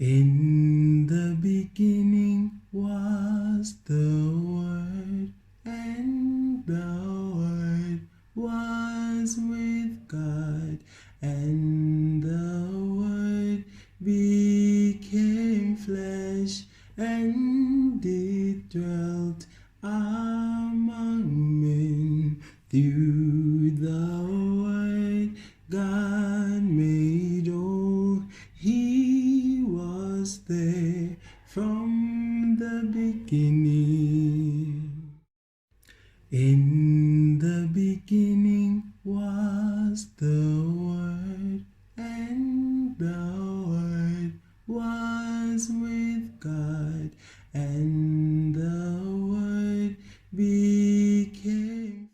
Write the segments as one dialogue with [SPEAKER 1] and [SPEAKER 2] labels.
[SPEAKER 1] In the beginning was the Word, and the Word was with God, and the Word became flesh and it dwelt among men. Through the Word God made all. He was there from the beginning. In the beginning was the Word, and the Word was with God, and the Word became.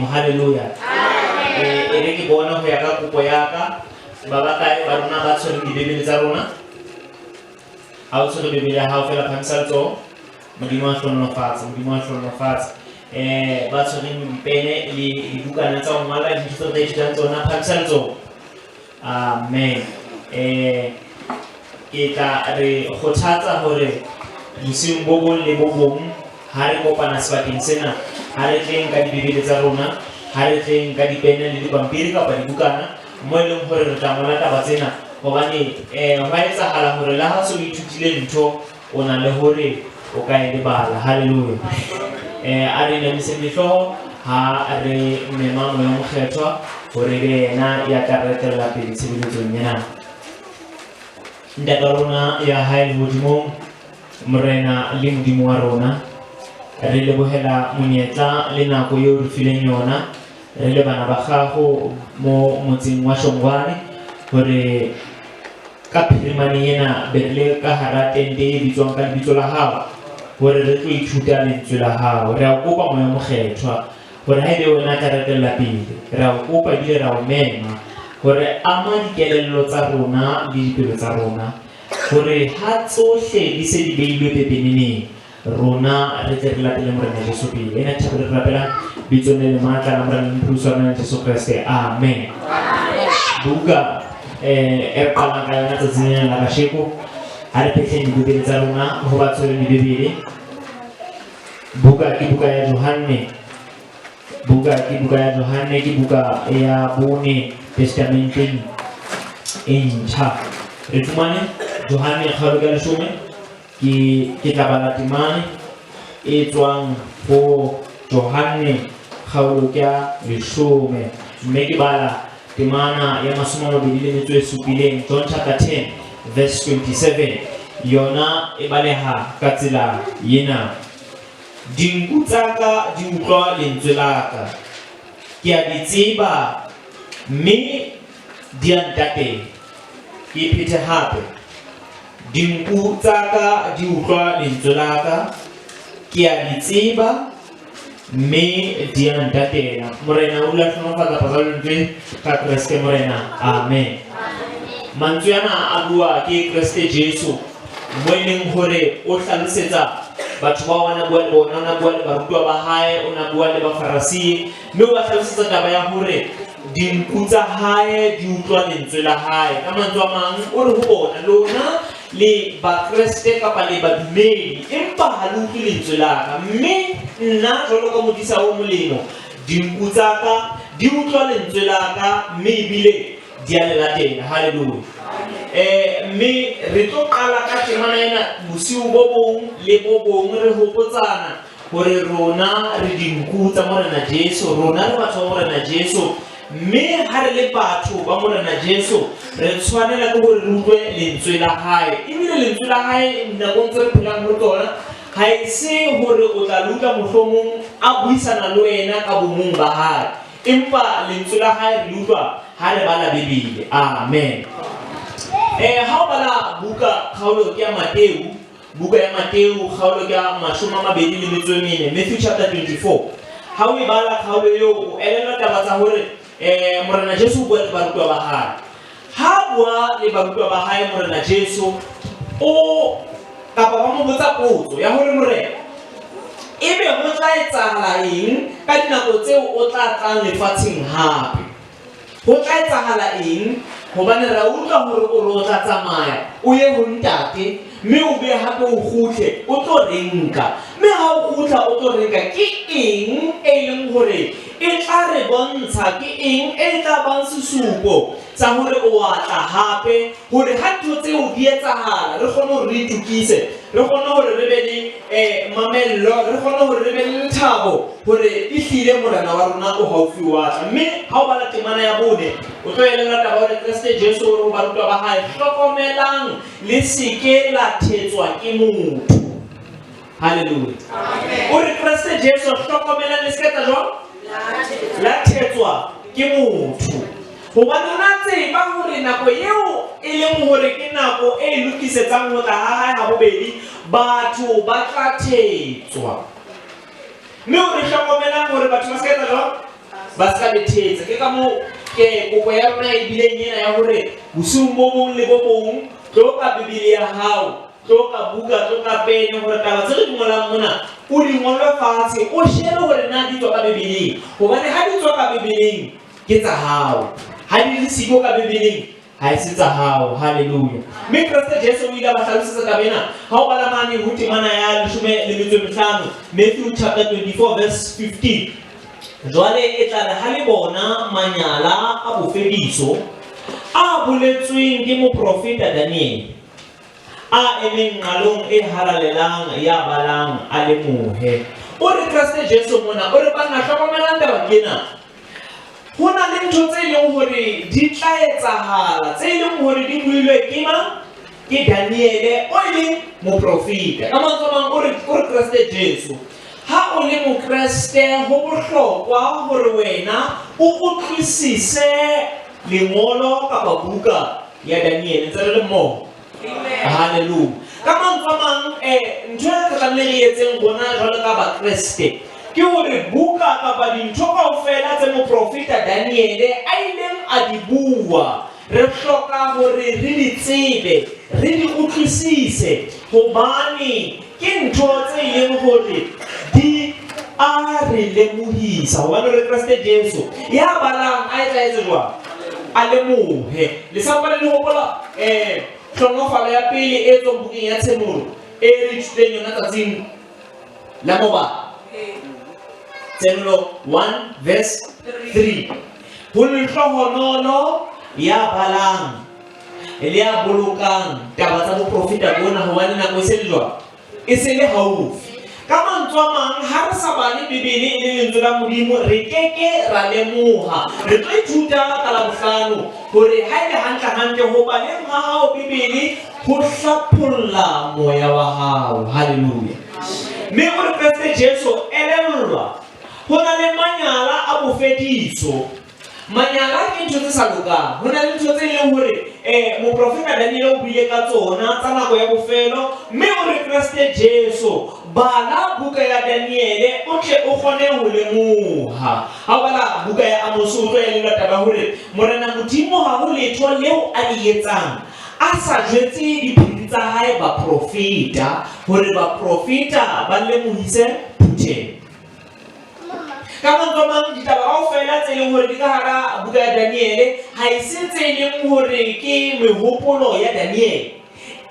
[SPEAKER 2] Hallelujah. E re ke bona ho ya ka kopo ya ka ba ba kae ba rona ba tshwereng dibebele tsa rona. Ha o tshwere bebele ya hao fela phamisa letsoho. Modimo a hlohonolofatse, Modimo a hlohonolofatse. Ba tshwereng dipene le dibukana tsa ho ngola dintho tseo re ithutang tsona, phamisa letsoho. Amen. Ke tla re kgothatsa hore bosiung bo bong le bo bong ha re kopana sebakeng sena, ha re tleng ka dibebele tsa rona, ha re tleng ka dipene le dipampiri kapa dibukana mo e leng hore re tla ngola taba tsena, hobane hwa etsahala hore le ha o so ithutile ntho o na le hore o ka e lebala. Hallelujah. A re inamiseng dihlooho ha re mema Moya o Mokgethwa hore e be yena ya tla re etella pele tshebeletsong ena. Ntate wa rona ya hae lehodimong, Morena le Modimo wa rona, re lebohela monyetla le nako eo re fileng yona re le bana ba gago mo motseng wa Shongwane hore ka phirimane ena be re le ka hara tente e bitswang ka lebitso la hao hore re tlo ithuta lentswe la hao. Re a o kopa Moya o Mokgethwa hore ha ebe wena tla re etella pele, re a o kopa ebile re a o mema hore ama dikelello tsa rona le dipelo tsa rona hore ha tsohle di se di beilwe pepeneneng, rona re tle re latele Morena Jesu pele. Ena ke thapelo re rapelang bitsong le le matla la Morena le Mopholosi wa rona Jesu Kreste. Amen. Buka e re qalang ka yona tsatsing lena la kasheko, ha re phetleng dibibele tsa rona ho ba tshwereng dibibele. Buka ke buka ya Johanne. Buka ke buka ya Johanne, ke buka ya bone testamenteng e ntjha. Re fumane Johanne kgaolo ka 10, ke tla bala temane e tswang ho Johanne kgaolo ka 10, mme ke bala temana ya 27, John chapter 10 verse 27. Yona e baleha ka tsela ena: Dinku tsa ka di utlwa lentswe la ka, ke a di tseba mme di a ntatela. Ke phethe hape: Dinku tsa ka di utlwa lentswe la ka, ke a di tseba mme di a ntatela. Morena o dula hlohonolofatsa pasa lentswe ka Kreste Morena. Amen. Mantswe ana a bua ke Kreste Jesu, mo e leng hore o hlalosetsa batho bao a na bua le bona, o na bua le barutwa ba hae, o na bua le bafarasi, mme o ba hlalosetsa taba ya hore dinku tsa hae di utlwa lentswe la hae. Ka mantswe a mang o re ho bona, lona le Bakreste kapa le badumedi, empa ha le utlwe lentswe la ka, mme nna jwalo ka modisa o molemo, dinku tsa ka di utlwa lentswe la ka mme ebile di a le latela. Haleluya. Mme re tlo qala ka temana ena bosiu bo bong le bo bong, re hopotsana hore rona re dinku tsa Morena Jesu, rona re batho ba Morena Jesu, mme ha re le batho ba Morena Jesu re tshwanela ke hore re utlwe lentswe la hae. Ebile lentswe la hae nakong tse re phelang ho tsona, ha e se hore o tla le utlwa mohlomong a buisana le wena ka bomong ba hae, empa lentswe la hae re le utlwa ha re bala Bibele. Amen. Ha o bala buka kgaolo ke ya Mateu, buka ya Mateu kgaolo ke ya 24, Matthew chapter 24. Ha o e bala kgaolo eo, o elellwa taba tsa hore Morena Jesu o bua le barutwa ba hae. Ha bua le barutwa ba hae Morena Jesu o kapa ba mo botsa potso ya hore Morena, ebe ho tla etsahala eng ka dinako tseo o tla tlang lefatsheng hape? Ho tla etsahala eng? Hobane ra utlwa hore o re o tla tsamaya o ye ho Ntate, mme o be hape o kgutle o tlo re nka. Mme ha o kgutla o tlo re nka, ke eng e leng hore e tla re bontsha, ke eng e tla bang sesupo sa hore o a tla hape, hore ha ntho tseo di etsahala re kgone hore re itokise, re kgone hore re be le mamello, re kgone hore re be le lethabo hore ehlile Morena wa rona o haufi wa tla. Mme ha o bala temana ya 4, o tlo elellwa taba hore Kreste Jesu o re ho barutwa ba hae, hlokomelang le se ke la thetswa ke motho. Haleluya. O re Kreste Jesu, hlokomelang le se ke tla jwang? La thetswa ke motho. Hobane o na tseba hore nako eo e leng hore ke nako e lokisetsang ho tla ha hae ha bobedi, batho ba tla thetswa. Mme o re hlokomelang hore batho ba se ka etsa jwang? Ba se ka le thetsa. Ke ka moo ke kopo ya rona e bileng ena ya hore bosiung bo bong le bo bong tlo ka Bibele ya hao, tlo ka buka, tlo ka pene, hore taba tse re di ngolang mona o di ngolwe fatshe, o shebe hore na di tswa ka Bibeleng. Hobane ha di tswa ka Bibeleng ke tsa hao, ha di le siko ka Bibeleng ha e se tsa hao. Haleluya. Mme Kreste Jesu o ile a ba hlalosetsa taba ena ha o bala mane ho temana ya 15, Matthew chapter 24 verse 15. Jwale e tla re ha le bona manyala a bofediso a boletsweng ke moprofeta Daniel, a emeng nqalong e halalelang, ya balang a lemohe. O re Kreste Jesu mona, o re banna hlokomelang taba ke ena. Ho na le ntho tse leng hore di tla etsahala, tse leng hore di builwe ke mang? Ke Daniele o e leng moprofeta. Ka mantswe a mang o re o re Kreste Jesu. Ha o le Mokreste ho bohlokwa hore wena o utlwisise lengolo kapa buka ya Daniele. Ntse re le mmoho? Hallelujah. Ka mantswe a mang ntho e re tlamehile re etseng rona jwalo ka Bakreste ke hore buka kapa dintho kaofela tse moprofeta Daniele a ileng a di bua re hloka hore re di tsebe, re di utlwisise hobane ke ntho tse ileng hore di a re lemohisa hobane re Kreste Jesu ya balang a etla etse jwang a lemohe. Le sampane le hopola tlhonofalo ya pele e tswang bukeng ya Tshenolo e re ithutileng yona tsatsing la mobala. Tshenolo 1 verse 3. Ho lehlohonolo ya balang le ya bolokang taba tsa boprofeta bona hobane nako e se le jwang? E se le haufi. Ka mantswe a mang, ha re sa bale Bibele e le lentswe la Modimo, re ke ke ra lemoha. Re tlo ithuta ka Labohlano hore ha e le hantle-hantle ho baleng ha hao Bibele ho hlapholla moya wa hao. Hallelujah. Mme o re Kreste Jesu, elellwa, ho na le manyala a bofediso. Manyala ke ntho tse sa lokang. Ho na le ntho tse leng hore moprofeta Daniele o buile ka tsona tsa nako ya bofelo, mme o re Kreste Jesu, bala buka ya Daniele o tle o kgone ho lemoha. Ha o bala buka ya Amose o tlo elellwa taba ya hore Morena Modimo ha ho letho leo a le etsang a sa jwetse diphiri tsa hae baprofeta hore baprofeta ba lemohise phutheho. Ka mantswe a mang, ditaba kaofela tse leng hore di ka hara buka ya Daniele ha e se tse leng hore ke mehopolo ya Daniele,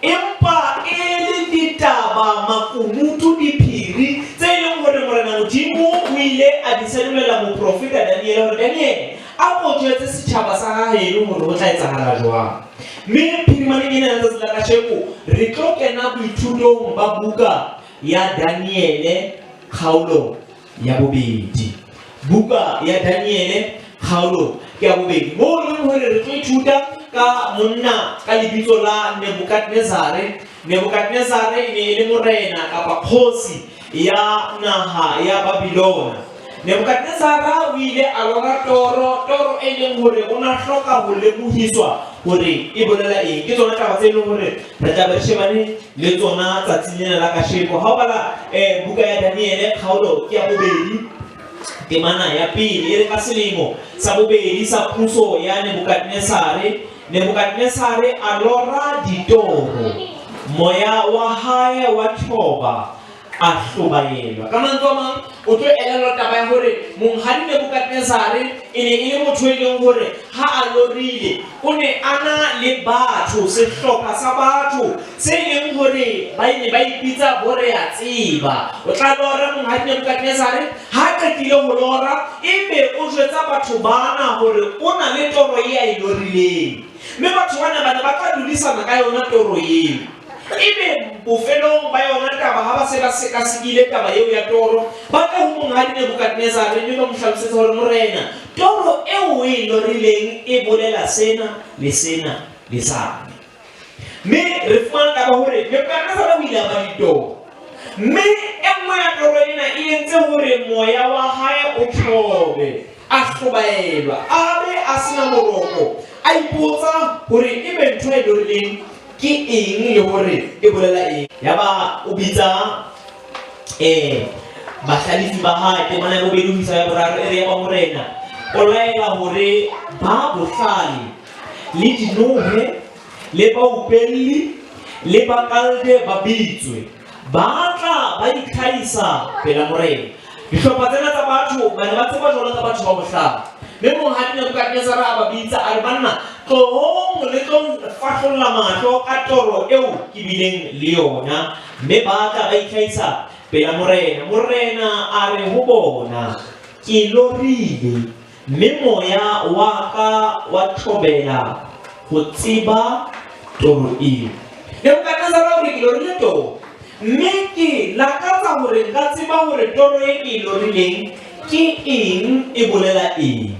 [SPEAKER 2] empa e le ditaba, makunutu, diphiri tse leng hore Morena Modimo o ile a di senolela moprofeta Daniele hore Daniele a ko jwetse setjhaba sa ha heno hore ho tla etsahala jwang. Mme phirimaneng ena ya letsatsi la kasheko re tlo kena boithutong ba buka ya Daniele kgaolo ya bobedi. Buka ya Daniele kgaolo ya bobedi, moo e leng hore re tlo ithuta ka monna ka lebitso la Nebukadnezare. Nebukadnezare e ne e le morena kapa kgosi ya naha ya Babilona. Nebukadnezara o ile a lora toro, toro e leng hore o na hloka ho lemohiswa hore e bolela eng. Ke tsona taba tse leng hore re tla be re shebane le tsona tsatsing lena la kasheko. Ha o bala buka ya Daniele kgaolo ke ya bobedi temana ya pele e re ka selemo sa bobedi sa puso ya Nebukadnesare, Nebukadnesare a lora ditoro, moya wa hae wa thoba, a hlobaelwa. Ka mantswe a mang, o tlo elellwa taba ya hore monghadi Nebukadnezare e ne e le motho e leng hore ha a lorile o ne a na le batho, sehlopha sa batho se leng hore ba ne ba ipitsa bo re a tseba. O tla lora monghadi Nebukadnezare, ha a qetile ho lora ebe o jwetsa batho bana hore o na le toro e a e lorileng. Mme batho bana ba ne ba tla dulisana ka yona toro eo. Ebe bofelong ba yona taba, ha ba se ba sekasekile taba eo ya toro, ba tle ho monghadi Nebukadnezare mme ba mo hlalosetse hore, Morena, toro eo o e lorileng e bolela sena le sena le sane. Mme re fumana taba hore Nebukadnezare o ile a ba le ditoro. Mme e nngwe ya toro ena e entse hore moya wa hae o thobe, a hlobaelwa, a be a sena moroko, a ipotsa hore ebe ntho e lorileng ke eng le hore e bolela eng. Yaba o bitsa bahlalefi ba hae. Temana ya bobedi ho isa ya boraro e re, yaba morena o laela hore ba bohlale le dinohe le baupelli le Bakalde ba bitswe, ba tla ba itlhahisa pela morena. Dihlopha tsena tsa batho ba ne ba tseba jwalo ka batho ba bohlale. Mme monghadi Nebukadnezare a ba bitsa, a re, Banna, tlohong le tlo fahlolla mahlo ka toro eo ke bileng le yona. Mme ba tla ba itlhahisa pela morena. Morena a re ho bona, Ke lorile, mme moya wa ka wa thobela ho tseba toro eo. Nebukadnezare o re, Ke lorile toro. Mme ke lakatsa hore nka tseba hore toro e ke e lorileng ke eng, e bolela eng.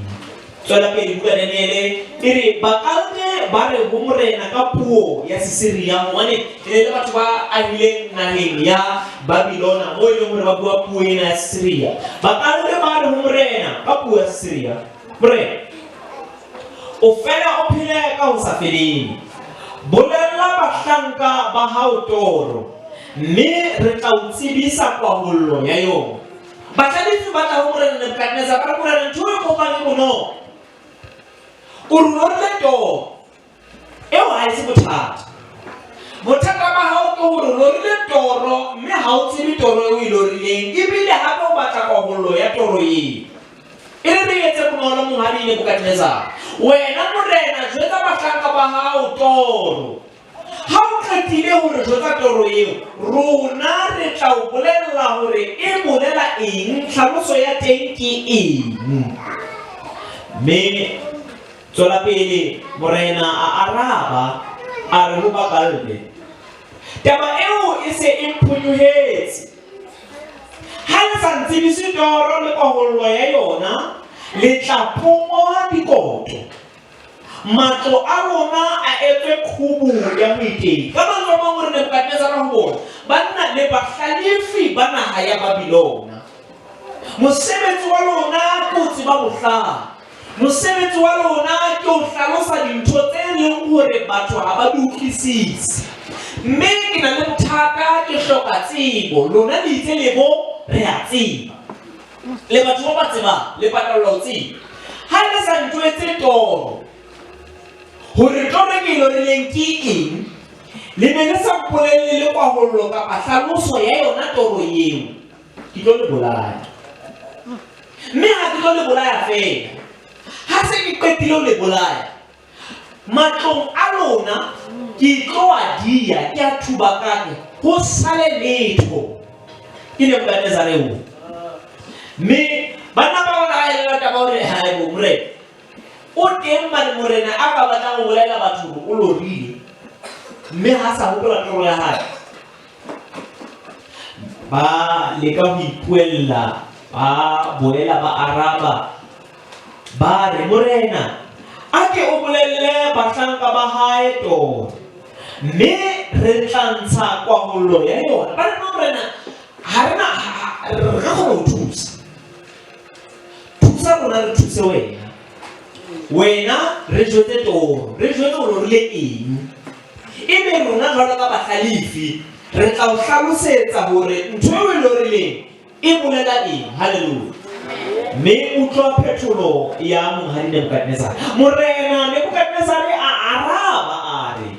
[SPEAKER 2] Tswela pele buka Daniele e re, Bakalde ba re ho morena ka puo ya Sesiria, hobane e ne le batho ba ahileng naheng ya Babilona moo e leng hore ba bua puo ena ya Sesiria. Bakalde ba re ho morena ka puo ya Sesiria, Morena, o fela o phele ka ho sa feleng. Bolella bahlanka ba hao toro, mme re tla o tsebisa kwahollo ya yona. Bahlalefi ba tla ho Morena Nebukadnezar ba re, Morena, ntho eo o kopang e bonolo. O re lorile toro. Eo ha e se bothata. Bothata ba hao ke hore o lorile toro mme ha o tsebe toro eo e lorileng ebile hape o batla kwahollo ya toro eo. E re re etse bonolo Monghadi Nebukadnezar. Wena morena jwetsa bahlanka ba hao toro. Ha o qetile ho re jwetsa toro eo, rona re tla o bolella hore e bolela eng, tlhaloso ya teng ke eng. Mme tswela pele, morena a araba, a re ho Bakalde, Taba eo e se e mphonyohetse. Ha le sa ntsebise toro le kwahollo ya yona, le tla pongwa dikoto. Matlo a rona a etswe khubu ya moitei. Ka mantswe a mang o re Nebukadnezara ho bona, Banna, le bahlalefi ba naha ya Babilona. Mosebetsi wa lona ke ho tseba bohlale. Mosebetsi wa lona ke ho hlalosa dintho tse leng hore batho ha ba di utlwisise. Mme ke na le bothata, ke hloka tsebo. Lona le itse le bo, re a tseba. Le batho ba ba tsebang, le patallwa ho tseba. Ha le sa ntjwetse toro, hore toro e ke e lorileng ke eng, le be le sa mpolelle le kwahollo kapa hlaloso ya yona toro eo, ke tlo le bolaya. Mme ha ke tlo le bolaya feela, ha se ke qetile ho le bolaya, Matlong a lona ke tlo a diya, ke a thubakanye, ho sale letho. Ke Nebukadnezare eo. Mme banna ba bona ba elellwa taba hore haebo morena o teng mane, morena a ka batlang ho bolella batho hore o lorile, mme ha sa hopola toro ya hae. Ba leka ho ipuella, ba boela ba araba, Ba re, Morena a ke o bolelle bahlanka ba hae toro, mme re tla ntsha kwahollo ya yona. Ba re, No, Morena, ha re na, re ka kgona ho thusa. Thusa rona re thuse wena. Wena re jwetse toro, re jwetse o lorile eng. Ebe rona jwalo ka bahlalefi re tla o hlalosetsa hore ntho eo e lorileng E bolela eng? Haleluya! Mme utlwa phetholo ya Monghadi Nebukadnezare. Morena Nebukadnezare a araba a re,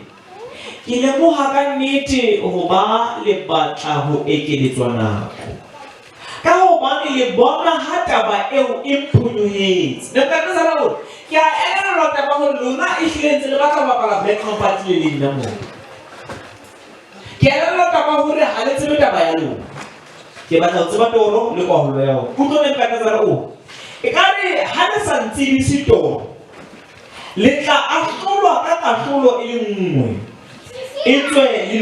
[SPEAKER 2] Ke lemoha ka nnete hoba le batla ho ekeletswa nako, ka hobane le bona ha taba eo e mphonyohetse. Nebukadnezare o re, Ke a elellwa taba hore lona ehlile ntse le batla ho bapala black company le le nna mona. Ke elellwa taba hore ha le tsebe taba ya lona. Ke batla ho tseba toro le kwahollo ya ona. Utlwa Nebukadnezare o re, Ekare ha le sa ntsebise toro, le tla ahlolwa ka kahlolo e le nngwe. Etswe le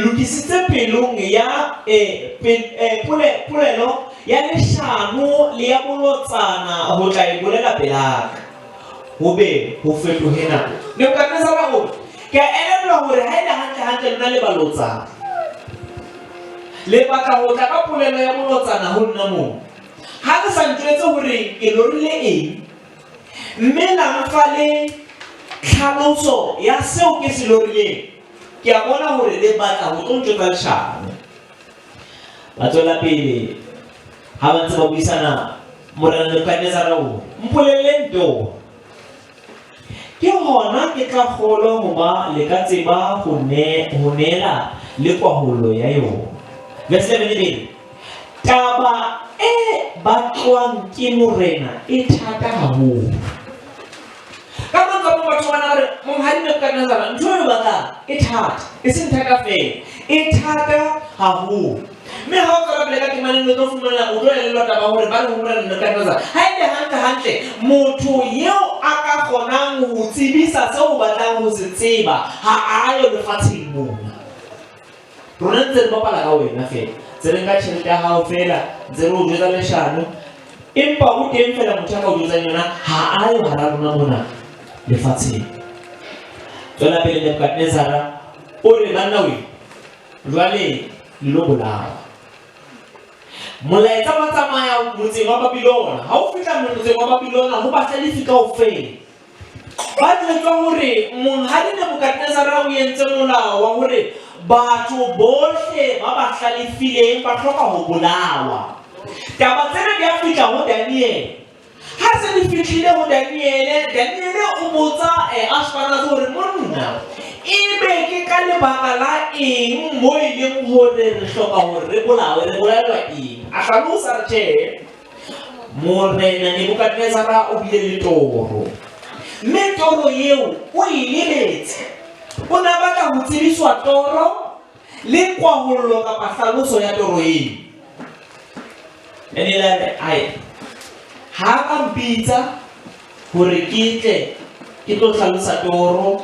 [SPEAKER 2] lokisitse pelong ya polelo ya leshano le ya bolotsana ho tla e bolela pela ka, ho be ho fetohe nako. Nebukadnezare o re, Ke a elellwa hore ha e le hantle-hantle lona le balotsana. Le batla ho tla ka polelo ya bolotsana ho nna moo. Ha le sa ntjwetse hore ke lorile eng, mme la mfa le tlhaloso ya seo ke se lorileng, ke a bona hore le batla ho tlo ntjwetsa leshano. Ba tswela pele ha ba ntse ba buisana, Morena Nebukadnezare o re, Mpolelleng toro. Ke hona ke tla kgolwa hoba le ka tseba ho ne, ho neela le kwahollo ya yona. Verse 11 e re, Taba e batlwang ke morena e thata haholo. Ka mantswe a mang batho bana ba re, Monghadi Nebukadnezara, ntho eo o e batlang e thata, e seng thata feela, e thata haholo. Mme ha o tswela pele ka temana eno, o tlo fumana, o tlo elellwa taba hore ba re ho Morena Nebukadnezare, ha e le hantle hantle, motho eo a ka kgonang ho o tsebisa seo o batlang ho se tseba, ha a yo lefatsheng mona. Rona ntse re bapala ka wena feela, ntse re nka tjhelete ya hao feela, ntse re o jwetsa leshano. Empa o teng feela motho a ka o jwetsang yona, ha a yo hara rona mona lefatsheng. Tswela pele Nebukadnezara o re, banna we, jwale le lo bolawa. Molaetsa wa tsamaya motseng wa Babilona. Ha o fihla motseng wa Babilona ho bahlalefi kaofela, ba jwetswa hore monghadi Nebukadnezara o entse molao wa hore batho bohle ba ba hlalefileng ba hloka ho bolawa. Taba tsena di a fihla ho Daniele. Ha se di fihlile ho Daniele, Daniele o botsa Ashpenaze hore, Monna, ebe ke ka lebaka la eng mo e leng hore re hloka hore re bolawe? Re bolaelwa eng? A hlalosa, re, Tjhe, Morena Nebukadnezara o bile le toro, mme toro eo o e lebetse. O ne a batla ho tsebiswa toro le kwahollo kapa hlaloso ya toro eo. Daniele a re, Ae, ha a ka mpitsa hore ke tle ke tlo hlalosa toro,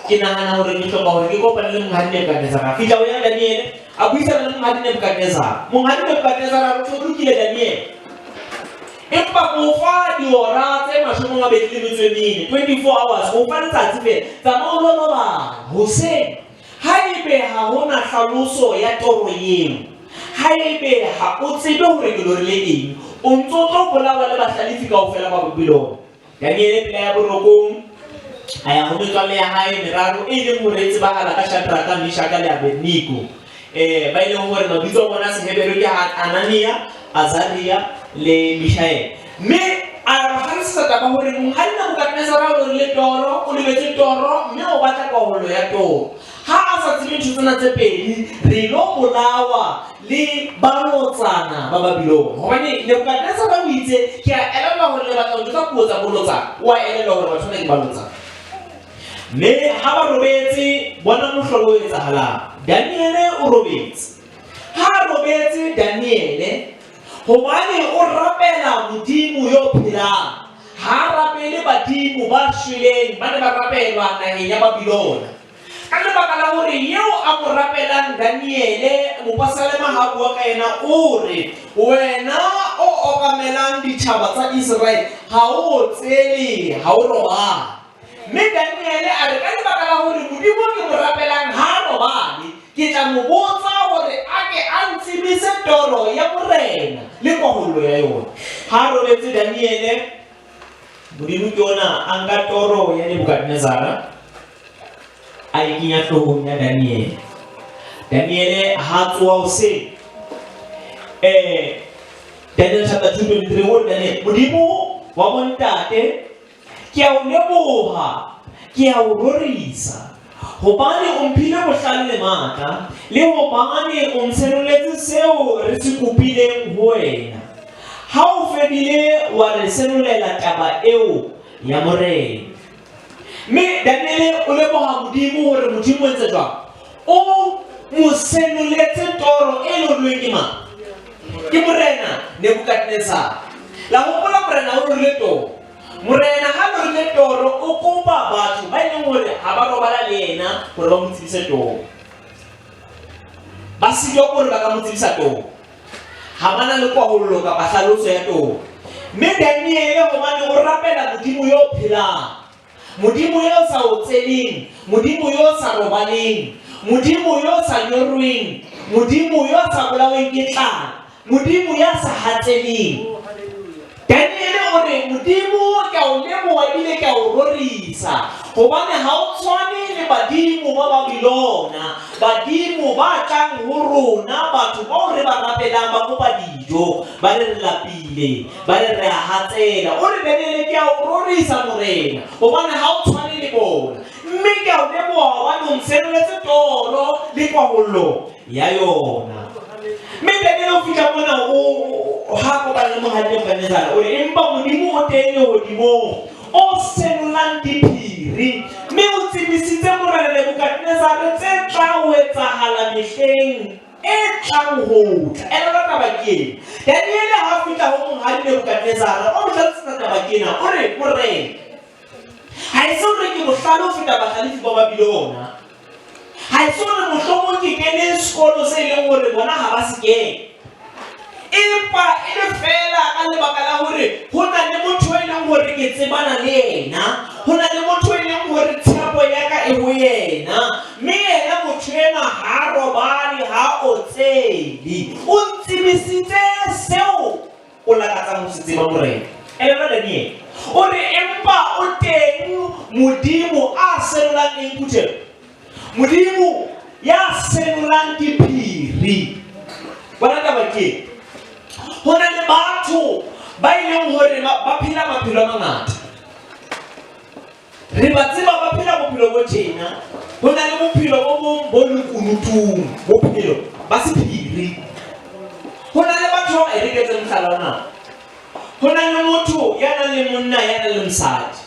[SPEAKER 2] ke nahana hore ke hloka hore ke kopane le Monghadi Nebukadnezara. A fihla ho yena Daniele, a buisana le Monghadi Nebukadnezara. Monghadi Nebukadnezara a re, Ho lokile Daniele, empa ke o fa dihora tse 24, 24 hours, ke o fa letsatsi feela, tsamaya o lo robala hoseng. Haebe ha ho na hlaloso ya toro eo, haebe ha o tsebe hore ke lorile eng, o ntso tlo bolawa le bahlalefi kaofela ba Babilona. Daniele pele a ya borokong, a ya ho metswalle ya hae e meraro e leng hore e tsebahala ka Shadraka, Meshaka le Abednego. Ba e leng hore mabitso a bona a Seheberu ke Anania, Azaria le Mishaele. Mme a ba hlalosetsa taba hore monghadi Nebukadnezara o lorile toro, o lebetse toro, mme o batla kwahollo ya toro. Ha a sa tsebe ntho tsena tse pedi, re ilo bolawa le balotsana ba Babilona. Hobane Nebukadnezara o itse, ke a elellwa hore le batla ho njwetsa puo tsa bolotsana. O a elellwa hore batho bana ke balotsana. Mme ha ba robetse, bona mohlolo o etsahalang. Daniele o robetse. Ha a robetse Daniele, hobane o rapela Modimo yo phelang, ha a rapele badimo ba shweleng ba ne ba rapelwa naheng ya Babilona. Ka lebaka la hore eo a mo rapelang Daniele, mopasalema ha a bua ka yena o re, Wena o okamelang ditjhaba tsa Iseraele, ha o otsele, ha o robale. Mme Daniele a re, Ka lebaka la hore Modimo ke mo rapelang ha a robale, ke tla mo botsa hore a ke a ntsebise toro ya morena le kwahollo ya yona. Ha a robetse Daniele, Modimo ke ona a nka toro ya Nebukadnezara a e kenya hloohong ya Daniele. Daniele ha a tsoha hoseng, Daniel chapter 2 23 o re Daniele, Modimo wa bontate Ke a o leboha, ke a o rorisa, hobane o mphile bohlale le matla, le hobane o ntshenoletse seo re se kopileng ho wena. Ha o fedile wa re senolela taba eo ya morena. Mme Daniele o leboha Modimo hore Modimo o entse jwang? O mo senoletse toro e lorilweng ke mang? Ke Morena Nebukadnezare. La hopola morena o lorile toro. Morena ha lorile toro o kopa batho ba e leng hore ha ba robala le yena hore ba mo tsebise toro. Ba sitwa hore ba ka mo tsebisa toro. Ha ba na le kwahollo kapa hlaloso ya toro. Mme Daniele hobane o rapela Modimo yo phelang, Modimo yo sa otseleng, Modimo yo sa robaleng, Modimo yo sa nyorweng, Modimo yo sa bolaweng ke tlala, Modimo ya sa hatseleng. Daniele o re, Modimo, ke a o leboha ebile ke a o rorisa, hobane ha o tshwane le badimo ba Babilona, badimo ba tlang ho rona batho bao re ba rapelang ba kopa dijo, ba re re lapile. Ba re, Re a hatsela. O re, Daniele, ke a o rorisa, Morena, hobane ha o tshwane le bona. Mme ke a o leboha hobane o ntshenoletse toro le kwahollo ya yona. Mme Daniele o fihla mona, o, ha kopana le Monghadi Nebukadnezare, o re, Empa Modimo o teng lehodimong, o senolang diphiri, mme o tsebisitse Morena Nebukadnezare tse tla ho etsahala mehleng e tlang ho tla. Elellwa taba ke ena. Daniele ha a fihla ho monghadi Nebukadnezare, o mo hlalosetsa taba ke ena. O re, Morena, ha e se hore ke bohlale ho feta bahlalefi ba Babilona. Ha e se hore mohlomong ke kene sekolo se leng hore bona ha ba se kene, empa e le feela ka lebaka la hore ho na le motho e leng hore ke tsebana le yena, ho na le motho e leng hore tshepo ya ka e ho yena, mme yena motho enwa ha a robale, ha a otsele, o ntsebisitse seo o lakatsang ho se tseba Morena. Elellwa Daniele o re, empa o teng Modimo a senolang eng, phutheho? Modimo ya senolang diphiri. Bona taba ke, ho na le batho ba e leng hore ba phela maphelo a mangata. Re ba tseba ba phela bophelo bo tjena. Ho na le bophelo bo bong bo lekunutung, bophelo ba sephiri. Ho na le batho ba, e re ke etse mohlala ona. Ho na le motho ya nang le monna, ya nang le mosadi.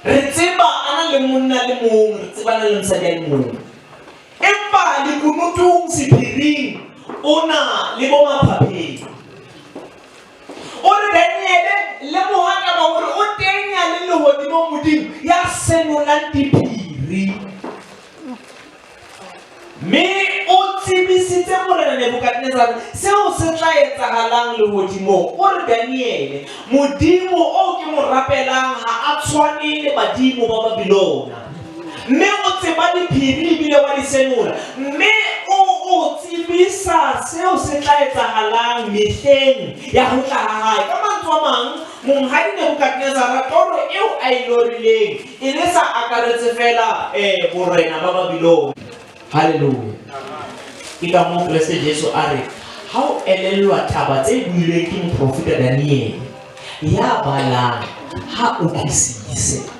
[SPEAKER 2] Re tseba a na le monna le mong, re tseba a na le mosadi a le mong. Empa lekunutung, sephiring, o na le bo maphapheng. O re Daniele, lemoha taba hore o teng ya leng lehodimong Modimo ya senolang diphiri. Mme o tsebisitse Morena Nebukadnezare seo se tla etsahalang lehodimong. O re Daniele, Modimo oo ke mo rapelang ha a tshwane le badimo ba Babilona. Mme o tseba diphiri ebile wa di senola. Mme o o tsebisa seo se tla etsahalang mehleng ya ho tla ha hae. Ka mantswe a mang, Monghadi Nebukadnezara toro eo a e lorileng e ne sa akaretse feela borena ba Babilona. Haleluya! Ke ka moo Kreste Jesu a re, ha o elellwa taba tse builweng ke moprofeta Daniele, ya balang ha utlwisise.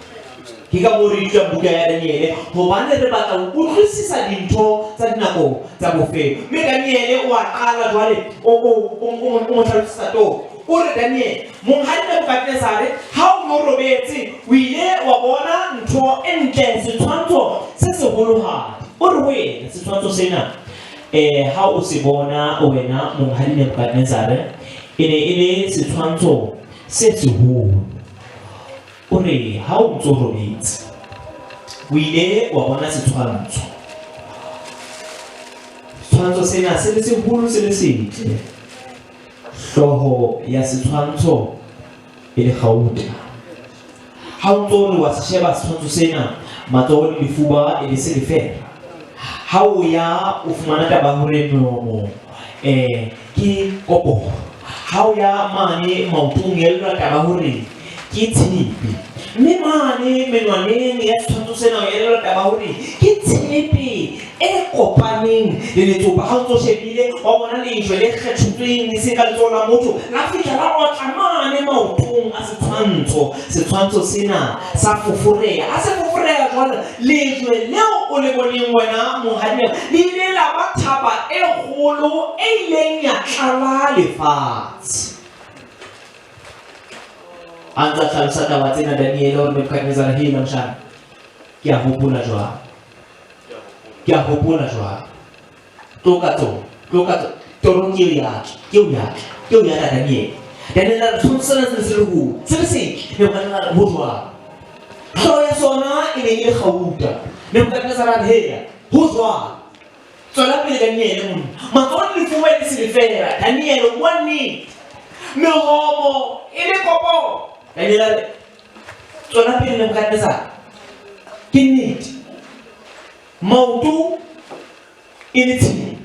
[SPEAKER 2] Ke ka moo re ithutang buka ya Daniele, hobane re batla ho utlwisisa dintho tsa dinako tsa bofelo. Mme Daniele o a qala jwale, o mo hlalosetsa toro. O re, Daniele, monghadi Nebukadnezare, ha o no robetse, o ile wa bona ntho e ntle, setshwantsho se seholohadi. O re ho yena, setshwantsho sena, ha o se bona, wena monghadi Nebukadnezare, e ne e le setshwantsho se seholo. O re ha o ntso robetse, o ile wa bona setshwantsho. Setshwantsho sena se le seholo, se le setle. Hlooho ya setshwantsho e le kgauta. Ha o ntso re wa se sheba setshwantsho sena, matsoho le difuba e le silefera. Ha o ya o fumana taba hore melomo ke koporo. Ha o ya mane maotong elellwa taba hore ke tshepe. Mme mane menwaneng ya setshwantsho sena o elellwa taba hore ke tshepe e kopaneng le letsopa. Ha o ntso shebile wa bona lejwe le kgethotsweng e seng ka letsoho la motho, la fihla la otla mane maotong a setshwantsho. Setshwantsho sena sa foforeha. Ha se foforeha jwalo, lejwe leo o le boneng wena monghadi le ile la ba thaba e kgolo e ileng ya tlala lefatshe. A ntsa hlalosa taba tsena Daniele hore Nebukadnezare, hela moshana, ke a hopola jwang, ke a hopola jwang, tlo ka tsona, tlo ka tsona, torong ke eo ya tla, ke eo ya tla, ke eo ya tla Daniele. Daniele a re, setshwantsho sena se ne se le hole, se le setle. Nebukadnezare a re, ho jwang? Hlooho ya sona e ne e le kgauta. Nebukadnezare a re, hela, ho jwang? Tswela pele Daniele monna. Matsoho le difuba e le silefera. Daniele, o bua nnete. Mehomo e le koporo. Daniele a re, tswela pele Nebukadnezare. Ke nnete. Maoto e le tshepe.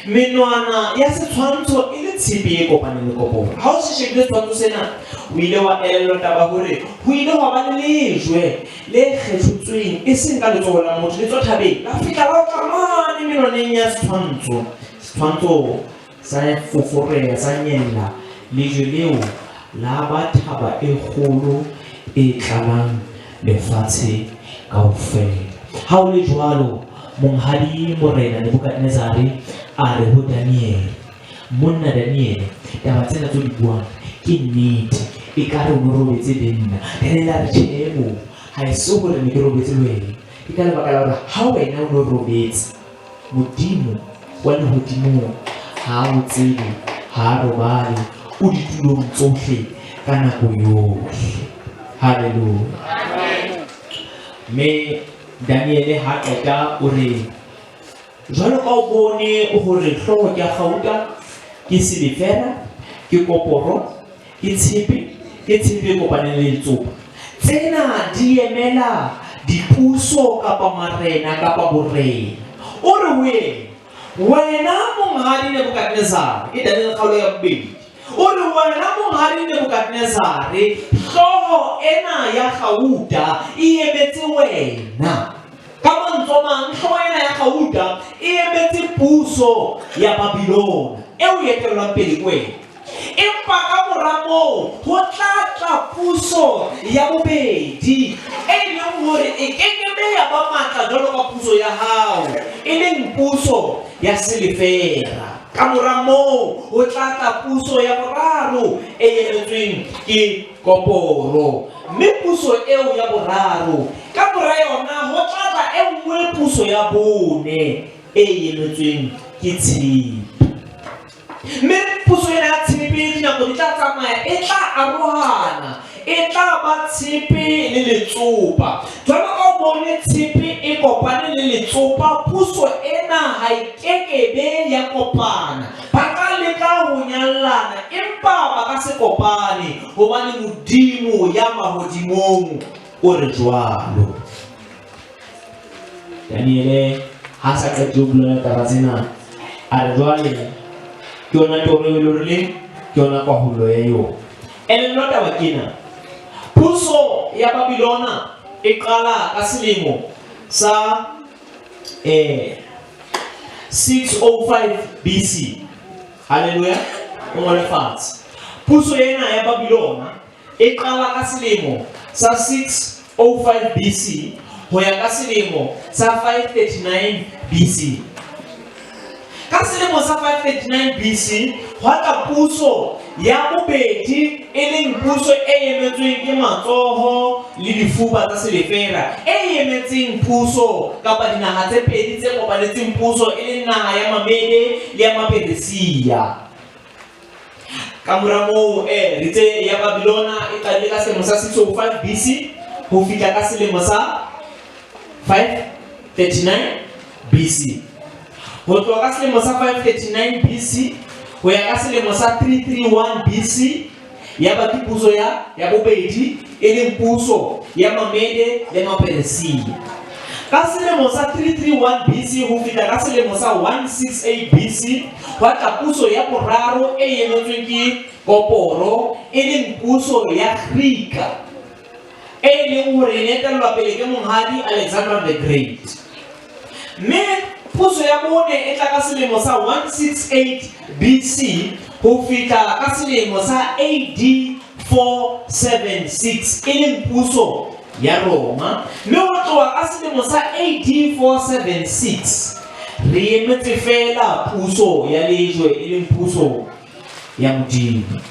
[SPEAKER 2] Menwana ya setshwantsho e le tshepe e kopaneng le koporo. Ha o se shebile setshwantsho sena, o ile wa elellwa taba hore ho ile hwa ba le lejwe le kgethotsweng e seng ka letsoho la motho, le tswa thabeng, la fihla la otla mane menwaneng ya setshwantsho. Setshwantsho sa foforeha, sa nyella. Lejwe leo la ba thaba e kgolo e tlalang lefatshe kaofela. Ha ho le jwalo, monghadi morena Nebukadnezare a re ho Daniele, Monna Daniele, taba tsena tse o di buang ke nnete, ekare o no robetse le nna. Daniele a re, Tjhe bo, ha e se hore ne ke robetse le wena, ke ka lebaka la hore ha wena o no robetse, Modimo wa lehodimong ha a o tsebe, ha a robale, o ditulong tsohle ka nako yohle. Haleluya. Mme Daniele ha qeta o re jwalo ka o bone hore hlooho ke ya kgauta, ke silefera, ke koporo, ke tshepe, ke tshepe e kopaneng le letsopa. Tsena di emela dipuso kapa marena kapa borena. O re ho yena, Wena monghadi Nebukadnezare, ke Daniele kgaolo ya bobedi. O re, Wena monghadi Nebukadnezare, hlooho ena ya kgauta e emetse wena. Ka mantswe a mang, hlooho ena ya kgauta e emetse puso ya Babilona eo e etellwang pele ke wena. Empa ka mora moo ho tla tla puso ya bobedi, e leng hore e ke ke be ya ba matla jwalo ka puso ya hao, e leng puso ya silefera. Ka mora moo ho tla tla puso ya boraro e emetsweng ke koporo. Mme puso eo ya boraro, ka mora yona ho tla tla e nngwe puso ya bone e emetsweng ke tshepe. Mme puso ena ya tshepe dinako di tla tsamaya e tla arohana, e tla ba tshepe le letsopa. Jwalo ka o bone tshepe e kopane le letsopa, puso ena ha e kekebe ya kopana. Ba ka leka ho nyallana empa ba ka se kopane hobane Modimo ya mahodimong o re jwalo. Daniele ha sa qetile ho bolela taba tsena, a re jwale ke yona toro e lorileng, ke yona kwahollo ya yona. Elellwa taba ke ena. Puso ya Babilona e qala ka selemo sa 605 BC. Haleluya. O ngole fatshe. Puso ena ya Babilona e qala ka selemo sa 605 BC ho ya ka selemo sa 539 BC. Ka selemo sa 539 BC hwa tla puso ya bobedi e leng puso e emetsweng ke matsoho le difuba tsa silefera e emetseng puso kapa dinaha tse pedi tse kopanetseng puso e leng naha ya Mamede le ya Maperesiya. Ka mora moo, ritse ya Babilona e qadile ka selemo sa 605 BC ho fihla ka selemo sa 539 BC. Ho tloha ka selemo sa 539 BC ho ya ka selemo sa 331 BC ya ba ke puso ya ya bobedi e leng puso ya Mamede le Maperesiya. Ka selemo sa 331 BC ho fihla ka selemo sa 168 BC hwa tla puso ya boraro e emetsweng ke koporo e leng puso ya Grika e leng hore e ne etellwa pele ke monghadi Alexander the Great. Mme puso ya bone e tla ka selemo sa 168 BC ho fihla ka selemo sa AD 476 e leng puso ya Roma. Mme ho tloha ka selemo sa AD 476 re emetse feela puso ya lejwe e leng puso ya Modimo.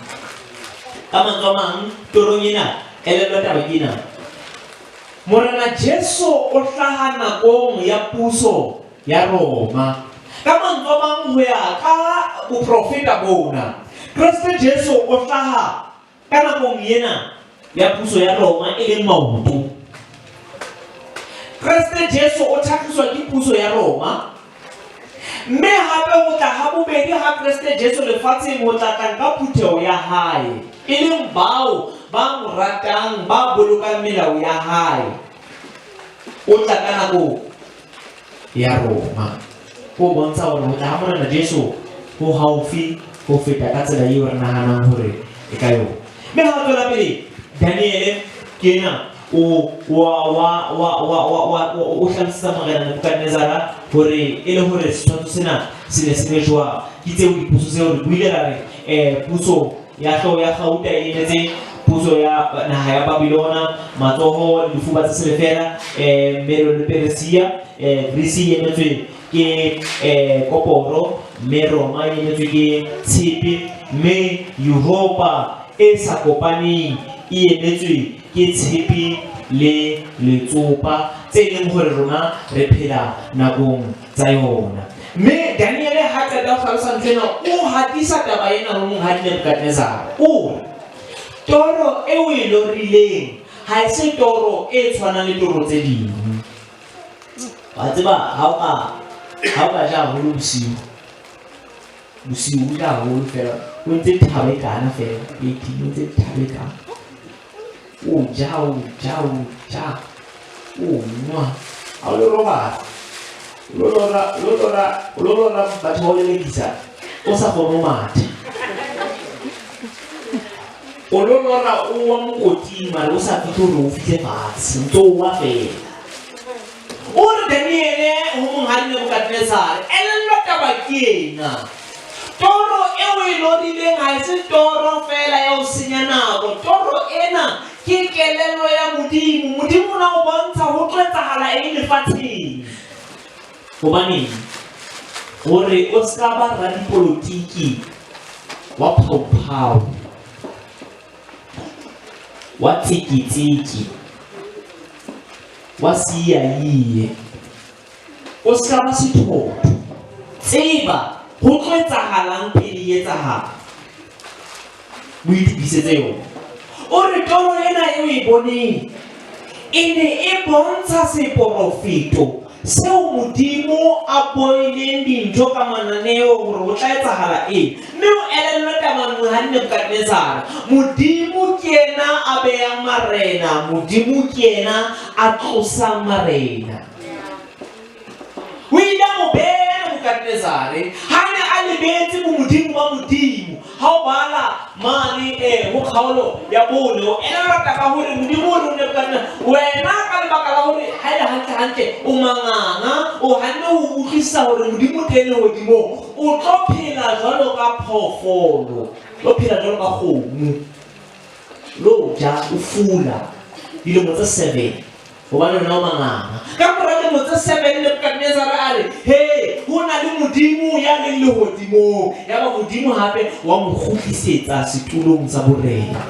[SPEAKER 2] Ka mantswe a mang, torong ena, elellwa taba ke ena. Morena Jesu o hlaha nakong ya puso ya Roma. Ka mantswe a mang, ho ya ka boprofeta bona, Kreste Jesu o hlaha ka nakong ena ya puso ya Roma e leng maoto. Kreste Jesu o thakgiswa ke puso ya Roma. Mme hape ho tla ha bobedi ha Kreste Jesu lefatsheng ho tla tla nka phutheho ya hae, e leng bao ba mo ratang, ba bolokang melao ya hae. O tla ka nako ya Roma. Ho bontsha hore ho tla ha Morena Jesu ho haufi ho feta ka tsela eo re nahanang hore e ka yona. Mme ha tswela pele Daniele ke ena o wa wa wa wa wa wa o hlalosetsa Morena Nebukadnezara hore e le hore setshwantsho sena se ne se le jwang. Ke tseo dipotso tseo re buile ra re puso ya hlooho ya kgauta e emetse puso ya naha ya Babilona, matsoho le difuba tsa silefera, Medo le Persia, Greece e emetswe ke koporo, mme Roma e emetswe ke tshepe, mme Europa e sa kopaneng e emetswe ke tshepe le letsopa tse leng hore rona re phela nakong tsa yona. Mme Daniele ha qeta ho hlalosa ntho ena, o hatisa taba ena ho monghadi Nebukadnezare. O re, Toro eo e lorileng ha e se toro e tshwanang le toro tse ding. Wa tseba ha o ka ha o ka ja haholo bosiu, bosiu o ja haholo fela, o entse thaba e kana fela, eighteen o entse thaba e kana. O ja, o ja, o ja, o nwa, ha o lo robala. O lo lora, o lo lora, o lo lora batho ba o lelekisa, o sa kgone ho matha. O lo lora o wa mokoting mare o sa fihle hore o fihle fatshe, ntso o wa fela. O re Daniele ho monghadi Nebukadnezare, elellwa taba ke ena. Toro eo e lorileng ha e se toro feela ya ho senya nako. Toro ena ke kelello ya Modimo. Modimo o na o bontsha ho tlo etsahala eng lefatsheng. Hobaneng? Hore o ska ba radipolotiki wa phauphau, wa tseketseke, wa seiaie, o ska ba sethotho. Tseba ho tlo etsahalang pele e etsahala, o itokisetse yona. O re toro ena eo e boneng e ne e bontsha seporofeto seo Modimo a boileng dintho ka mananeo hore ho tla etsahala eng. Mme o elellwe taba nngwe ha Nebukadnezare, Modimo ke yena a behang marena, Modimo ke yena a tlosang marena. O ile a mo beha Nebukadnezare ha a ne a lebetse bomodimo ba Modimo. Ha o bala mane ho kgaolo ya bone, o elellwa taba hore Modimo o re ho Nebukadnezare, wena ka lebaka la hore ha e le hantle hantle o manganga, o hanne ho utlwisisa hore Modimo o teng lehodimong, o tlo phela jwalo ka phoofolo, tlo phela jwalo ka kgomo, lo ja o fula dilemo tse 7. Hobane wena o manganga. Ka mora lemo tse 7 Nebukadnezare a re, He, ho na le Modimo ya leng lehodimong. Yaba Modimo hape wa mo kgutlisetsa setulong sa borena.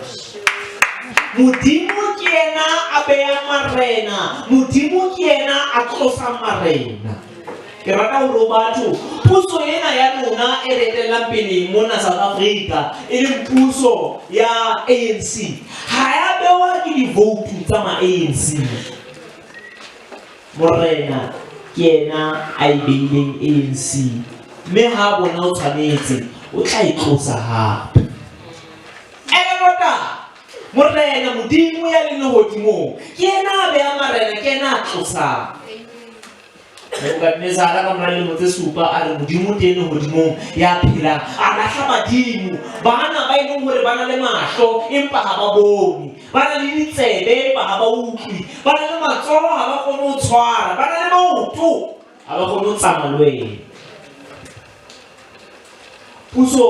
[SPEAKER 2] Modimo ke yena a behang marena. Modimo ke yena a tlosang marena. Ke rata hore ho batho, puso ena ya rona e re etellang pele mona South Africa, e leng puso ya ANC, ha ya bewa ke divoutu tsa ma-ANC. Morena ke yena a e beileng ANC, mme ha a bona o tshwanetse, o tla e tlosa hape. Elellwa taba, Morena Modimo ya leng lehodimong, ke yena a behang marena, ke yena a tlosang. Nebukadnezara ka mora dilemo tse supa a re Modimo o teng lehodimong ya phelang, a lahla badimo bana ba e leng hore ba na le mahlo empa ha ba bone, ba na le ditsebe empa ha ba utlwe, ba na le matsoho ha ba kgone ho tshwara, ba na le maoto ha ba kgone ho tsamaya le wena. Puso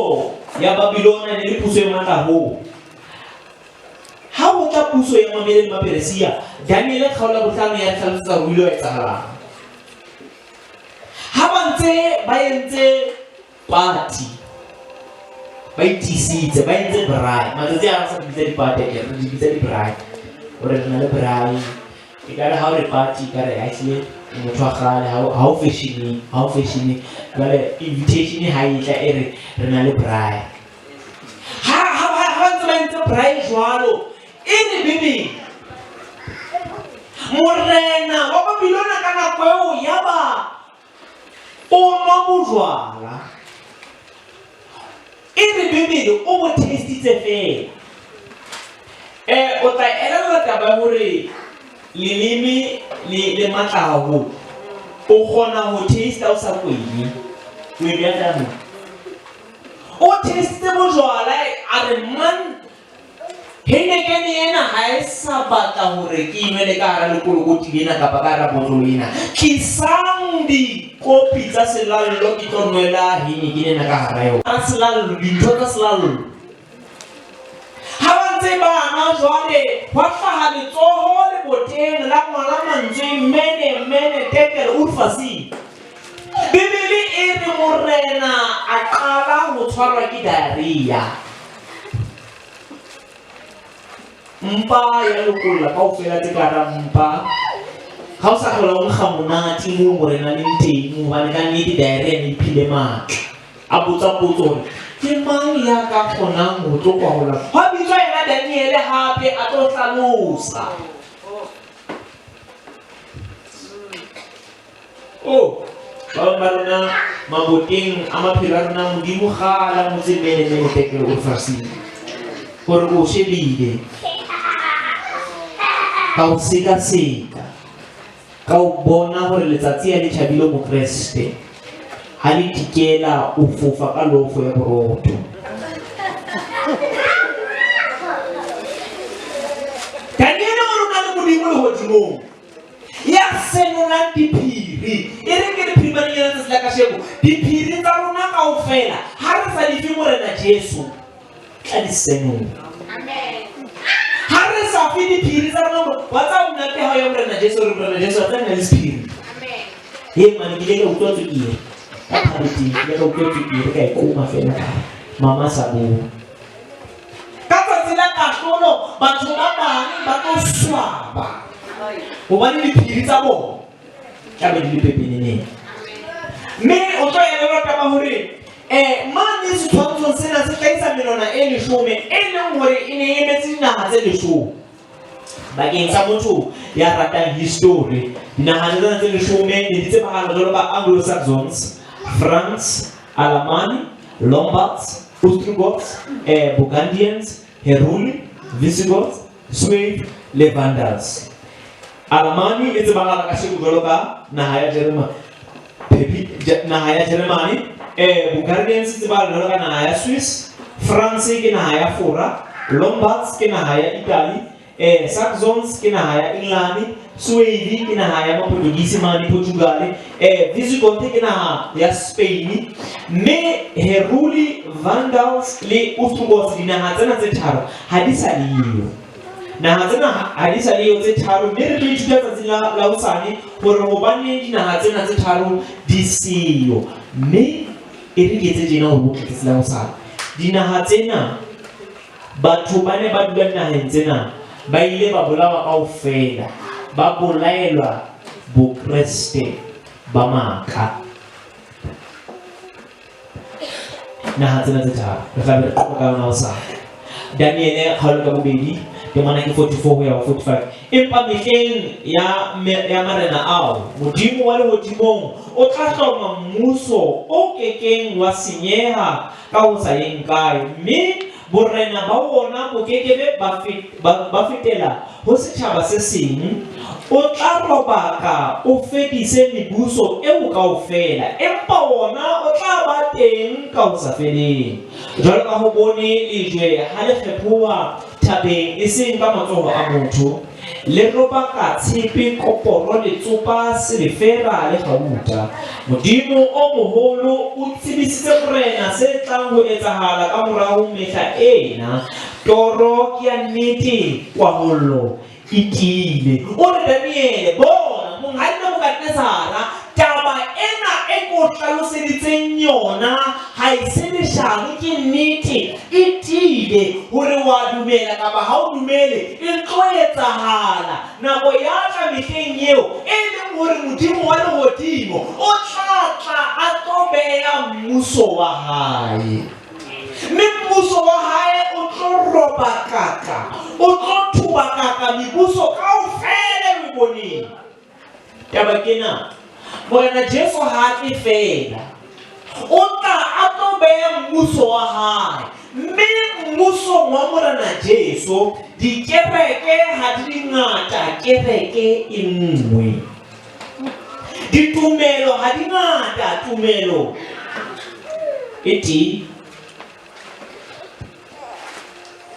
[SPEAKER 2] ya Babilona e ne le puso e matla haholo. Ha ho tla puso ya Mamede le Maperesiya, Daniele kgaolo ya bohlano ya re hlalosetsa hore ho ile hwa etsahalang. Ha ba ntse ba entse party, ba itisitse, ba entse braai. Matsatsi a re sa di bitsa di-party akere, re di bitsa di-braai. Hore re na le braai. Ekare ha o re party, ekare ha ehlile o motho wa kgale, ha o fashioneng, ha o fashioneng. Jwale invitation ha e tla e re re na le braai. Ha ha ha ba ntse ba entse braai jwalo, e re Bibele, morena wa Babilona ka nako eo yaba o nwa bojwala. E re Bibele o bo testitse feela. O tla elellwa taba ya hore leleme le le matla haholo. O kgona ho taste o sa kwenye. O e beha feela moo. O testitse bojwala a re man Heineken ena ha e sa batla hore ke inwe le ka hara lekolokoti lena kapa ka hara botlolo ena. Tlisang dikopi tsa selallo ke tlo nwela Heineken ena ka hara yona. Hara selallo, dintho tsa selallo. Ha ba ntse ba nwa jwale, hwa hlaha letsoho leboteng la ngola mantswe Mene, Mene, Tekel, Urfasi. Bibele e re morena a qala ho tshwarwa ke diarrhea. Mpa ya lokolla kaofela tse ka hara mpa. Ha o sa hlola o nkga monate moo morena a leng teng hobane ka nnete diarrhea ne iphile matla. A botsa potso hore ke mang ya ka kgonang ho tlo kwahola. Hwa bitswa yena Daniele hape a tlo hlalosa. Oh, ba bang ba rona maboteng a maphelo a rona Modimo kgale a ngotse mene mene tekelo o farsile. Hore o shebile. Ka o sekaseka. Ka o bona hore letsatsi ha le tjhabile Mokreste. Ha le dikela o fofa ka lofo ya borotho. Daniele o re o na le Modimo lehodimong. Ya senolang diphiri. E re ke re phirimaneng ena tsatsi la kasheko, diphiri tsa rona kaofela ha re sa di fe Morena Jesu, tla di senola. Ha re sa fe diphiri tsa rona, wa tseba monate ha o ya Morena Jesu, re Morena Jesu a tla nna le sephiri. He mane ke ile ka utlwa tswekere ka thabeteng, ke ile ka utlwa tswekere ka e koma fela ka mama sa bua. Ka tsatsi la kahlolo batho ba bang ba tlo swaba hobane diphiri tsa bona tla be di le pepeneneng. Mme o tlo elellwa taba hore mane setshwantshong sena se hlahisa menwana e leshome e leng hore e ne e emetse dinaha tse leshome. Bakeng sa motho ya ratang history, dinaha tsena tse leshome ne di tsebahala jwalo ka Anglo-Saxons, France, Alamani, Lombards, Ostrogoths, Burgundians, Heruli, Visigoths, Suevi le Vandals. Alamani e tsebahala kasheko jwalo ka naha ya Jeremane. Naha ya Jeremane, Bulgarians e tsebahala jwalo ka naha ya Swiss, France ke naha ya Fora, Lombards ke naha ya Italy, Saxons ke naha ya England, Suevi ke naha ya Maportugisi mane Portugal, Visigoth ke naha ya Spain, mme Heruli, Vandals le Ostrogoths dinaha tsena tse tharo ha di sa le yo. Naha tsena ha di sa le yo tse tharo, mme re tlo ithuta tsatsing la hosane hore hobaneng dinaha tsena tse tharo di seyo. Mme e re ke etse tjena hore bo tle tsatsi la hosane. Dinaha tsena, batho ba ne ba dula dinaheng tsena ba ile ba bolawa kaofela, ba bolaelwa Bokreste ba maka. Naha tsena tse tharo re tla be re qoqa ka yona hosane. Daniele kgaolo ka bobedi temana ke 44 ho ya ho 45. Empa mehleng ya ya marena ao, Modimo wa lehodimong o tla hloma mmuso o ke keng wa senyeha ka ho sa yeng kae, mme borena ba wona bo ke ke be ba fetela ho setjhaba se seng. O tla robaka, o fedise mebuso eo kaofela, empa wona o tla ba teng ka ho sa feleng. Jwalo ka ho bone lejwe ha le kgephoha thabeng, eseng ka matsoho a motho, le robaka tshepe, koporo, letsopa, silefera le gauta. Modimo o moholo o tsebisitse morena se tlang ho etsahala ka mora ho mehla ena. Toro ke ya nnete, kwahollo e tiile. O re, Daniele, bona, monghadi Nebukadnezara, taba ena e ke o hlaloseditseng yona ha e se leshano, ke nnete, e tiile. Hore wa dumela kapa ha o dumele, e tlo etsahala. Nako ya tla mehleng eo e leng hore Modimo wa lehodimo o tla tla a tlo beha mmuso wa hae. Mme mmuso wa hae o tlo robakaka, o tlo thubakaka mebuso kaofela e o boneng. Taba ke ena, Morena Jesu ha a tle feela, o tla a tlo beha mmuso wa hae. Mme mmusong wa Morena Jesu, dikereke ha di di ngata, kereke e nngwe. Ditumelo ha di ngata, tumelo e tee.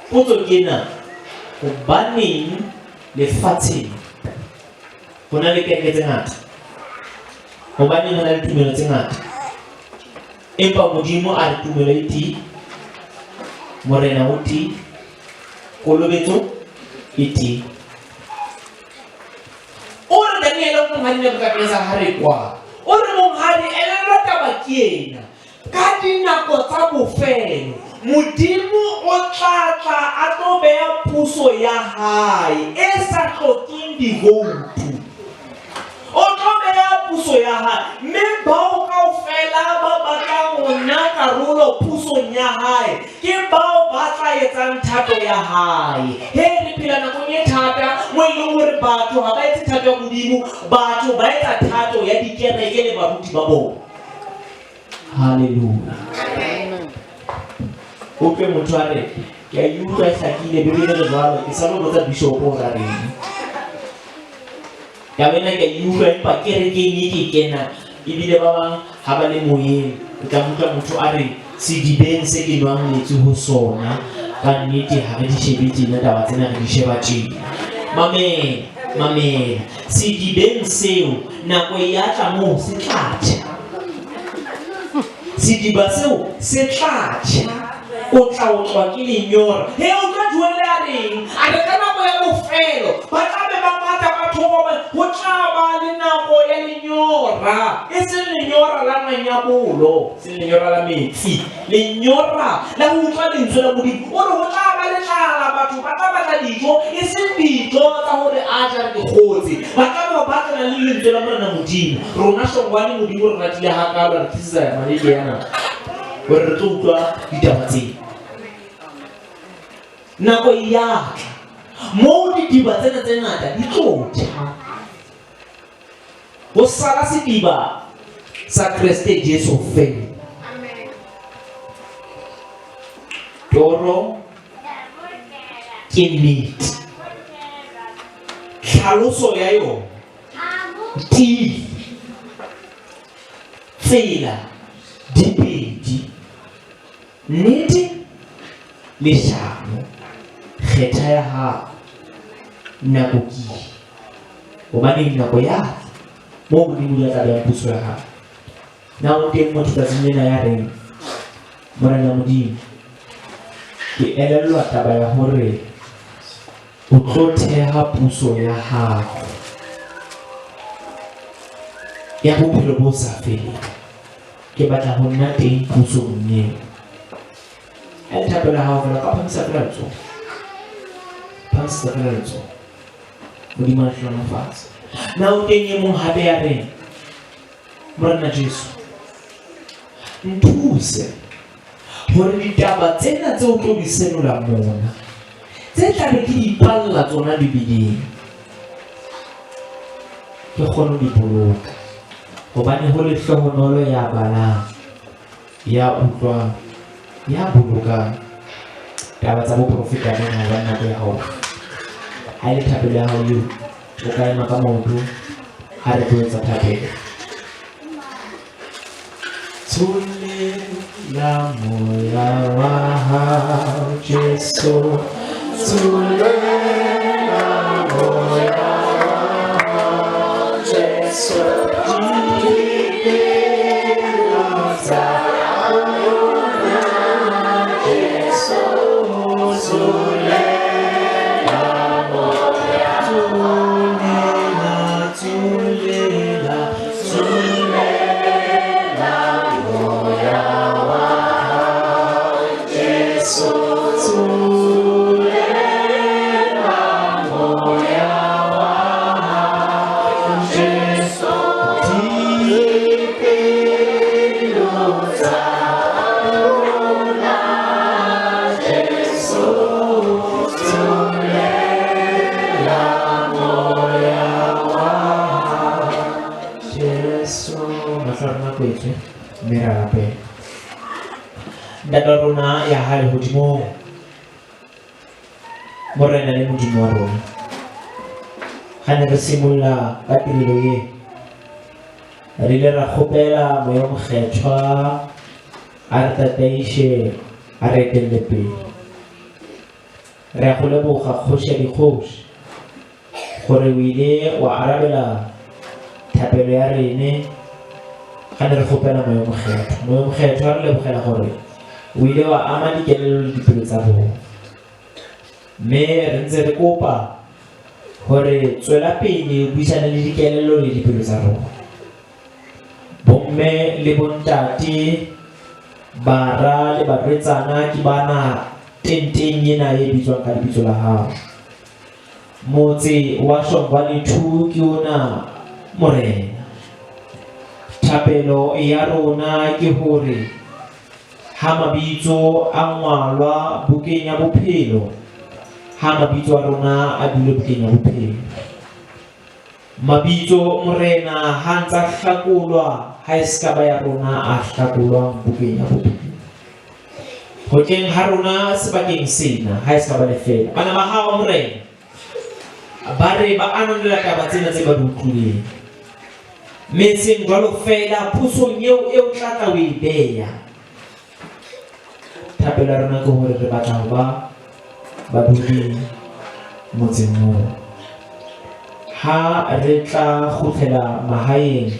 [SPEAKER 2] Potso ke ena, hobaneng lefatsheng ho na le kereke tse ngata? Hobaneng ho na le tumelo tse ngata? Empa Modimo a re tumelo e tee, Morena o tee, kolobetso e tee. O re Daniele o monghadi Nebukadnezar ha re kwa. O re monghadi elellwa taba ke ena. Ka dinako tsa bofelo Modimo o tla tla a tlo beha puso ya hae e sa hlokeng divoutu. O tlo beha puso ya hae mme bao kaofela ba batlang ho nna karolo pusong ya hae ke bao ba tla etsang thato ya hae. He re phela nakong e thata mo e leng hore batho ha ba etse thato ya Modimo, batho ba etsa thato ya dikereke le baruti ba bona. Hallelujah. Utlwe motho a re, ke a e utlwa e hlakile, Bibele re jwalo, ke sa lo botsa bishop hore a reng. Taba ena ke a e utlwa empa kerekeng e ke kena, ebile ba bang ha ba le moyeng, o tla utlwa motho a re, sedibeng se ke nwang metsi ho sona, ka nnete ha re di shebe tjena taba tsena re di sheba tjena. Mamela, mamela. Sedibeng seo, nako e ya tla moo se tla tjha. Sediba seo se tla tjha. O tla otlwa ke lenyora. He, utlwa Joele a reng? A re ka nako ya bofelo ba tla be ba matha ba thoba, ho tla ba le nako ya lenyora, e seng lenyora la manyabolo, e seng lenyora la metsi, lenyora la ho utlwa lentswe la Modimo. O re ho tla ba le tlala, batho ba tla batla dijo, e seng dijo tsa hore a ja re di kgotse, ba tla ba batlana le lentswe la Morena Modimo. Rona Hlongwane Modimo re ratile hakalo, a re tlisetsa maleke yana hore re tlo utlwa ditaba tsena. Nako e ya tla moo didiba tsena tse ngata di tlo tjha, ho sala sediba sa Kreste Jesu feela. Toro ke nnete, tlhaloso ya yona tiile, tsela di pedi, nnete leshano, kgetha ya hao. Nako ke e, hobane nako ya tla moo Modimo a tla behang puso ya hao. Na o teng motho tsatsing lena ya reng, Morena Modimo, ke elellwa taba ya hore o tlo theha puso ya hao ya bophelo bo sa feleng, ke batla ho nna teng pusong eo. Ha le thapelo ya hao fela, ka phamisa fela letsoho, phamisa fela letsoho. Modimo a hlohonolofatse. Na o teng e mong hape ya reng, Morena Jesu, nthuse hore ditaba tsena tse o tlo di senola mona, tse tla be ke di ipalla tsona Bibeleng, ke kgone ho di boloka, hobane ho lehlohonolo ya balang, ya utlwang, ya bolokang taba tsa boprofeta bona, hobane nako e haufi. Ha e le thapelo ya hao eo, o ka ema ka maoto ha re tlo etsa thapelo. Tsholela moya wa hao Jesu, tsholela moya wa hao Jesu, dipelo tsa rona Jesu, tsholela moya, tsholela, tsholela, tsholela moya wa hao Jesu, tsholela moya wa hao Jesu, dipelo tsa rona Jesu, tsholela moya wa hao Jesu. Mahlo a rona a kwetswe mme ra rapela. Ntate wa rona ya hae lehodimong, Morena le Modimo wa rona, ha ne re simolla ka tirelo ye, re ile ra kgopela Moya o Mokgethwa a re tataiše, a re etelle pele. Re a go leboga Kgoši ya dikgoši gore o ile wa arabela thapelo ya rene ga ne re kgopela Moya o Mokgethwa. Moya o Mokgethwa re lebogela gore o ile wa ama dikelello le dipelo tsa bona, mme re ntse re kopa hore tswela pele o buisane le dikelello le dipelo tsa rona. Bomme le bontate, bara le barwetsana ke bana tenteng ena e bitswang ka lebitso la hao. Motse wa Hlongwane 2 ke ona Morena. Thapelo ya rona ke hore Ha mabitso a ngwalwa bukeng ya bophelo, ha mabitso a rona a dule bukeng ya bophelo. Mabitso Morena ha ntsa hlakolwa, ha e ska ba ya rona a hlakolwang bukeng ya bophelo. Ho tleng ha rona sebakeng sena, ha e ska ba lefela. Bana ba hao Morena, ba re ba ananela taba tsena tse ba di utlwileng. Metseng jwalo feela, pusong eo e o tla tla o e beya. Thapelo ya rona ke hore re batla ho ba badudi motseng moo. Ha re tla kgutlela mahaeng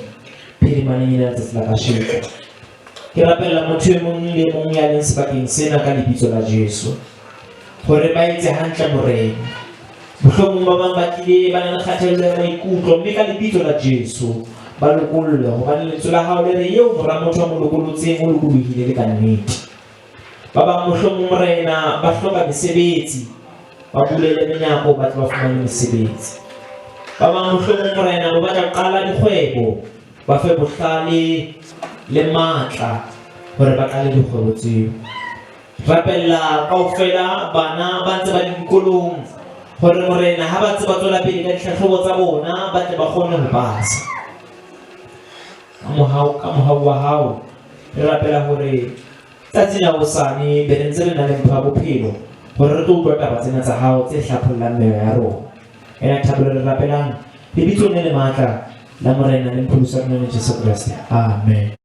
[SPEAKER 2] phirimaneng ena letsatsi la kasheko. Ke rapella motho e mong le mong ya leng sebakeng sena ka lebitso la Jesu hore ba etse hantle Morena. Mohlomong ba bang ba tlile ba na le kgatello ya maikutlo, mme ka lebitso la Jesu ba lokollwe, hobane lentswe la hao le re eo mora motho a mo lokolotseng o lokolohile le ka nnete. Ba bang mohlomong Morena ba hloka mesebetsi, ba bulele menyako ba tle ba fumane mesebetsi. Ba bang mohlomong Morena ba batla ho qala dikgwebo, ba fe bohlale le matla hore ba qale dikgwebo tseo. Rapella kaofela bana ba ntse ba le dikolong hore Morena ha ba ntse ba tswela pele ka dihlahlobo tsa bona ba tle ba kgone ho pasa. Ka mohau, ka mohau wa hao re rapela hore tsatsi la hosane be re ntse re na le mpho ya bophelo hore re tlo utlwa taba tsena tsa hao tse hlaphollang meya ya rona. Ena thapelo re rapelang lebitsong le le matla la Morena le Mpholosi wa rona Jesu Kreste. Amen.